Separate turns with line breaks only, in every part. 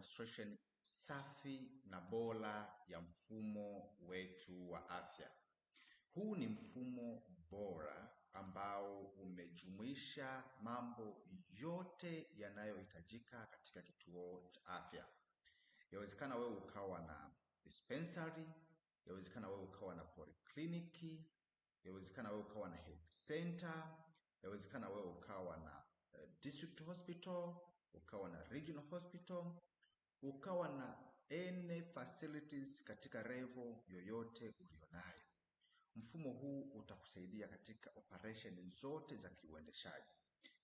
demonstration safi na bora ya mfumo wetu wa afya. Huu ni mfumo bora ambao umejumuisha mambo yote yanayohitajika katika kituo cha afya. Yawezekana wewe ukawa na dispensary, yawezekana wewe ukawa na polyclinic, yawezekana wewe ukawa na health center, yawezekana wewe ukawa na district hospital, ukawa na regional hospital, ukawa na any facilities katika level yoyote ulionayo. Mfumo huu utakusaidia katika operation zote za kiuendeshaji.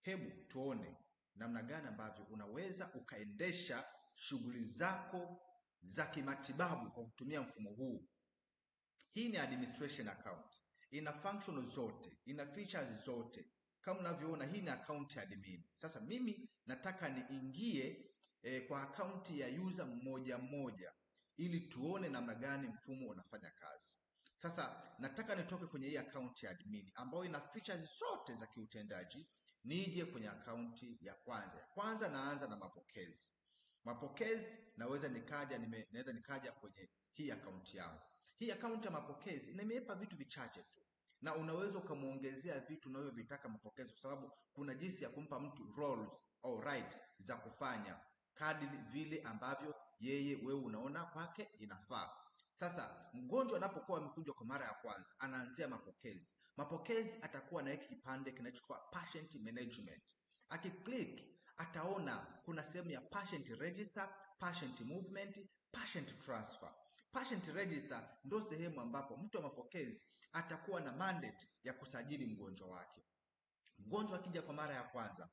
Hebu tuone namna gani ambavyo unaweza ukaendesha shughuli zako za kimatibabu kwa kutumia mfumo huu. Hii ni administration account, ina function zote, ina features zote. Kama unavyoona, hii ni account ya admin. Sasa mimi nataka niingie kwa account ya user mmoja mmoja, ili tuone namna gani mfumo unafanya kazi. Sasa nataka nitoke kwenye hii account ya admin ambayo ina features zote za kiutendaji, nije kwenye account ya kwanza. Ya kwanza naanza na mapokezi. Mapokezi naweza nikaja naweza nikaja kwenye hii account yangu. Hii account ya mapokezi nimeipa vitu vichache tu, na unaweza ukamuongezea vitu unavyovitaka mapokezi, kwa sababu kuna jinsi ya kumpa mtu roles au rights za kufanya kadri vile ambavyo yeye wewe unaona kwake inafaa. Sasa mgonjwa anapokuwa amekuja kwa mara ya kwanza, anaanzia mapokezi. Mapokezi atakuwa na hiki kipande kinachoitwa patient management. Akiclick ataona kuna sehemu ya patient register, patient movement, patient transfer. Patient register ndio sehemu ambapo mtu wa mapokezi atakuwa na mandate ya kusajili mgonjwa wake. Mgonjwa akija kwa mara ya kwanza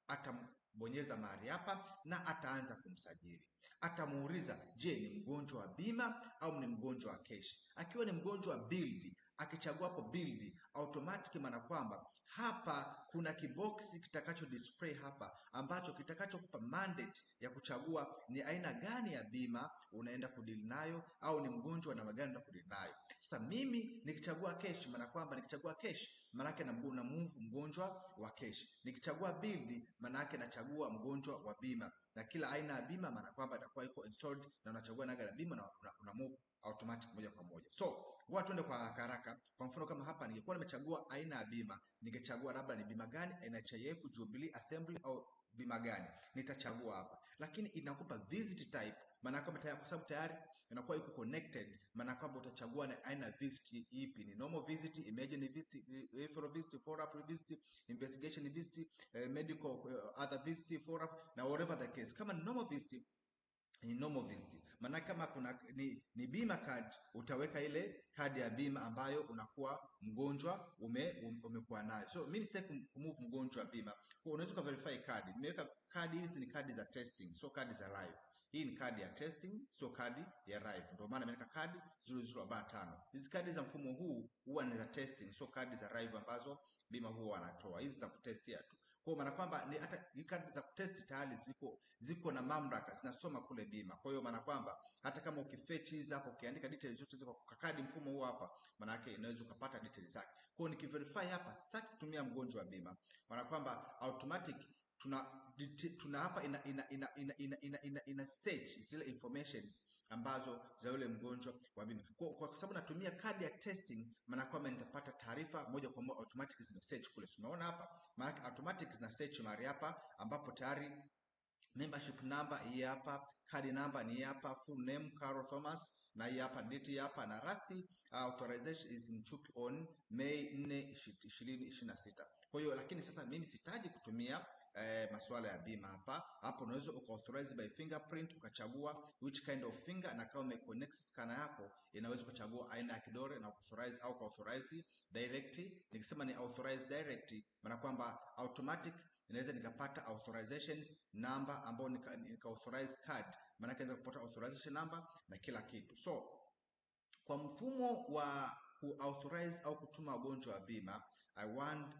atambonyeza mahali hapa na ataanza kumsajili. Atamuuliza, je, ni mgonjwa wa bima au ni mgonjwa wa keshi? Akiwa ni mgonjwa wa billed, akichagua hapo billed, automatic maana kwamba hapa kuna kiboksi kitakacho display hapa ambacho kitakachokupa mandate ya kuchagua ni aina gani ya bima unaenda kudili nayo au ni mgonjwa na gani unaenda kudili nayo. Sasa mimi nikichagua cash, maana kwamba nikichagua cash maana yake na move mgonjwa wa cash. Nikichagua billed, maana yake nachagua mgonjwa wa bima, na kila aina ya bima maana kwamba itakuwa iko installed na unachagua naga la bima na una move automatic moja kwa moja. So, ngoja tuende kwa haraka haraka. Kwa mfano kama hapa ningekuwa nimechagua aina ya bima, ningechagua labda ni bima gani, NHIF, Jubilee, Assembly au bima gani, nitachagua hapa, lakini inakupa visit type, maana kwamba tayari, kwa sababu tayari inakuwa iko connected, maana kwamba utachagua na aina visit ipi, ni normal visit, emergency visit, referral visit, follow up visit, investigation visit, medical other visit, follow up na whatever the case. Kama ni normal visit ni normal visit. Maana kama kuna ni bima card, utaweka ile kadi ya bima ambayo unakuwa mgonjwa umekuwa nayo. So mimi sitaki kumove mgonjwa wa bima. Kwa unaweza ka verify kadi. Nimeweka kadi hizi ni kadi za testing, sio kadi za live. Hii ni kadi ya testing, sio kadi ya live. Ndio maana nimeweka kadi 0045. Hizi kadi za mfumo huu huwa ni za testing, sio kadi za live ambazo bima huwa wanatoa. Hizi za kutestia tu. Kwa maana kwamba ni hata kadi za kutesti tayari ziko na mamlaka zinasoma kule bima. Kwa hiyo maana kwamba hata kama ukifetch hizi hapo ukiandika details zote ziko kwa kadi mfumo huu hapa, maana yake inaweza ukapata details zake. Kwa hiyo nikiverify hapa sitaki kutumia mgonjwa wa bima, maana kwamba automatic tuna hapa ina search zile informations ambazo za yule mgonjwa wa bima. Kwa sababu natumia kadi ya testing, maana kwamba nitapata taarifa moja kwa moja automatic zina search kule. Unaona hapa, maana automatic zina search mahali hapa ambapo tayari membership number hii hapa, card number ni hapa, full name Carol Thomas na hii hapa date hapa na last authorization is in took on May 4 2026. Kwa hiyo lakini sasa mimi sitaji kutumia masuala ya bima hapa. Hapo unaweza uka authorize by fingerprint, ukachagua which kind of finger, na kama umeconnect scanner yako inaweza kuchagua aina ya kidole na authorize au authorize direct. Nikisema ni authorize direct, maana kwamba automatic inaweza nikapata authorizations number ambao nika authorize card, maana naweza kupata authorization number na kila kitu. So kwa mfumo wa Ku-authorize au kutuma wagonjwa wa bima,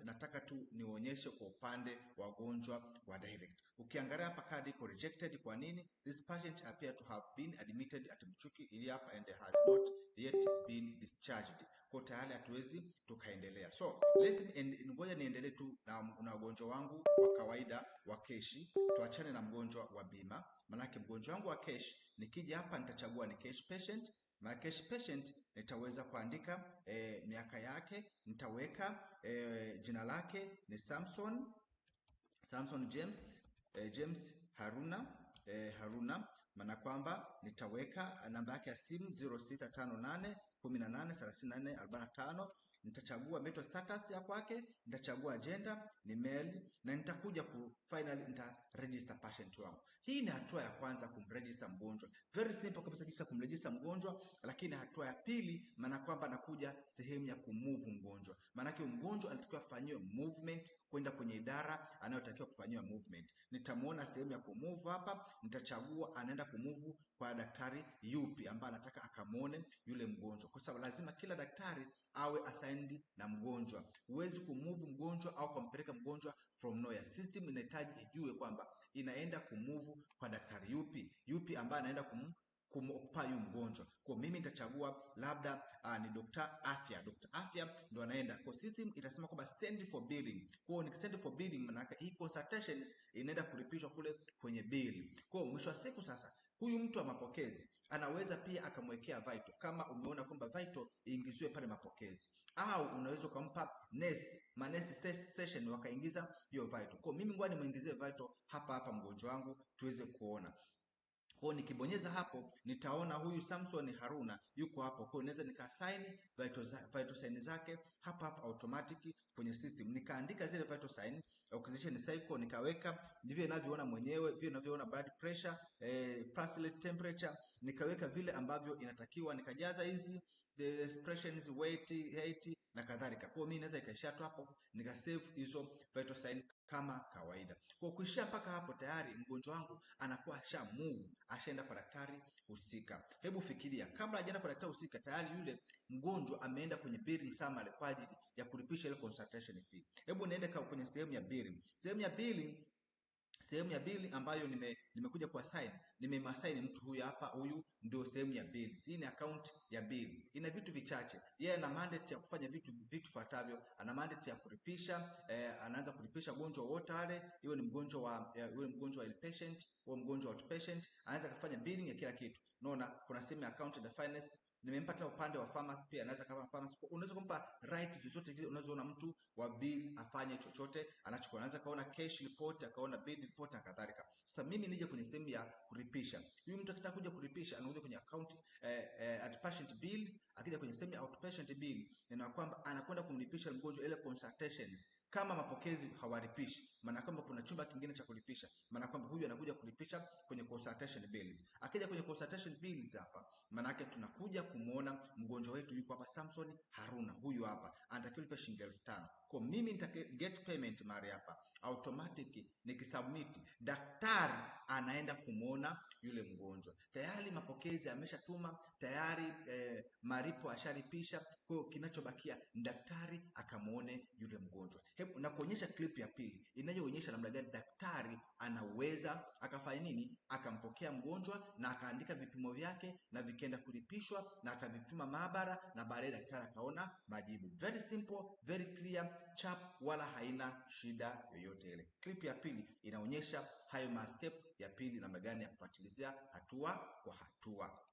nataka tu nionyeshe kwa upande wa wagonjwa wa direct. Ukiangalia hapa kadi iko rejected. Kwa nini? This patient appear to have been admitted at Mchuki ili hapa and has not yet been discharged. Kwa tayari hatuwezi tukaendelea. So ngoja niendelee tu na wagonjwa wangu wa kawaida wa keshi, tuachane na mgonjwa wa bima. Manake mgonjwa wangu wa cash, nikija hapa nitachagua ni cash patient. Na cash patient nitaweza kuandika miaka yake, nitaweka jina lake ni Samson James, James Haruna, Haruna, maana kwamba nitaweka namba yake ya simu 0658 18 34 45. Nitachagua marital status ya kwake, nitachagua gender ni male, na nitakuja ku finally nita register patient wangu. Hii ni hatua ya kwanza, kumregister mgonjwa. Very simple kabisa jinsi ya kumregister mgonjwa, lakini hatua ya pili maana kwamba nakuja sehemu ya kumove mgonjwa. Maana yake mgonjwa anatakiwa afanyiwe movement kwenda kwenye idara anayotakiwa kufanyiwa movement. Nitamuona sehemu ya kumove hapa, nitachagua anaenda kumove kwa daktari yupi ambaye anataka akamwone yule mgonjwa, kwa sababu lazima kila daktari awe assigned na mgonjwa. Huwezi kumove mgonjwa au kumpeleka mgonjwa from nowhere. System inahitaji ijue kwamba inaenda kumove kwa daktari yupi yupi ambaye anaenda kumoccupy huyu mgonjwa. Kwa mimi nitachagua labda ni Dr. Afya. Dr. Afya ndo anaenda. Kwa system itasema kwamba send for billing. Kwa hiyo send for billing, maana yake hii consultations inaenda kulipishwa kule kwenye bill. Kwa hiyo mwisho wa siku sasa huyu mtu wa mapokezi anaweza pia akamwekea vital, kama umeona kwamba vital iingiziwe pale mapokezi, au unaweza ukampa nurse, manesi station wakaingiza hiyo vital. Kwa mimi ngoja nimuingizie vital hapa hapa mgonjwa wangu tuweze kuona. Kwa nikibonyeza hapo nitaona huyu Samson Haruna yuko hapo. Kwa hiyo naweza nikaassign vital sign zake hapa hapa automatic kwenye system. Nikaandika zile vital sign, oxygen cycle nikaweka vile ninavyoona mwenyewe, vile ninavyoona blood pressure, pulse rate, temperature, nikaweka vile ambavyo inatakiwa, nikajaza hizi the expressions, weight, height na kadhalika. Kwa hiyo mimi naweza ikaishia tu hapo nika save hizo vital sign kama kawaida. Kwa kuishia mpaka hapo tayari mgonjwa wangu anakuwa asha move, ashaenda kwa daktari husika. Hebu fikiria, kabla hajaenda kwa daktari husika tayari yule mgonjwa ameenda kwenye billing summary kwa ajili ya kulipisha ile consultation fee. Hebu niende kwenye sehemu ya billing. Sehemu ya bili ambayo nimekuja ku assign, nimemassign mtu huyu hapa, huyu ndio sehemu ya bills. Hii ni account ya bill, ina vitu vichache. Yeye ana mandate ya kufanya vitu fuatavyo. Ana mandate ya kulipisha, anaanza kulipisha wagonjwa wote wale, iwe ni mgonjwa wa iwe ni mgonjwa wa inpatient au mgonjwa wa outpatient, anaweza kufanya billing ya kila kitu. Unaona kuna sehemu ya account and finance, nimempa hata upande wa pharmacy pia, anaweza kama pharmacy. Unaweza kumpa right zozote zile unazoona mtu wa bill afanye chochote anachokuwa. Anaweza kaona cash report, akaona bill report na kadhalika. Sasa mimi nije kwenye sehemu ya kulipisha. Huyu mtu akitaka kuja kulipisha anakuja kwenye account outpatient bills. Akija kwenye sehemu ya outpatient bill, ina kwamba anakwenda kumlipisha mgonjwa ile consultations. Kama mapokezi hawalipishi, maana kwamba kuna chumba kingine cha kulipisha, maana kwamba huyu anakuja kulipisha kwenye consultation bills. Akija kwenye consultation bills hapa, maana yake tunakuja kumuona mgonjwa wetu yuko hapa, Samson Haruna, huyu hapa anatakiwa lipa shilingi 5,000. Kwa mimi nita get payment mahali hapa automatic, nikisubmit daktari anaenda kumuona yule mgonjwa tayari, mapokezi ameshatuma tayari, malipo ashalipisha. Kwa hiyo kinachobakia ni daktari akamuone yule mgonjwa. Hebu na kuonyesha clip ya pili inayoonyesha namna gani daktari anaweza akafanya nini, akampokea mgonjwa na akaandika vipimo vyake na vikaenda kulipishwa na akavipima maabara na baadaye daktari akaona majibu. Very simple, very clear, chap, wala haina shida yoyote ile. Clip ya pili inaonyesha hayo ma step ya pili namna gani ya kufuatilizia hatua kwa hatua.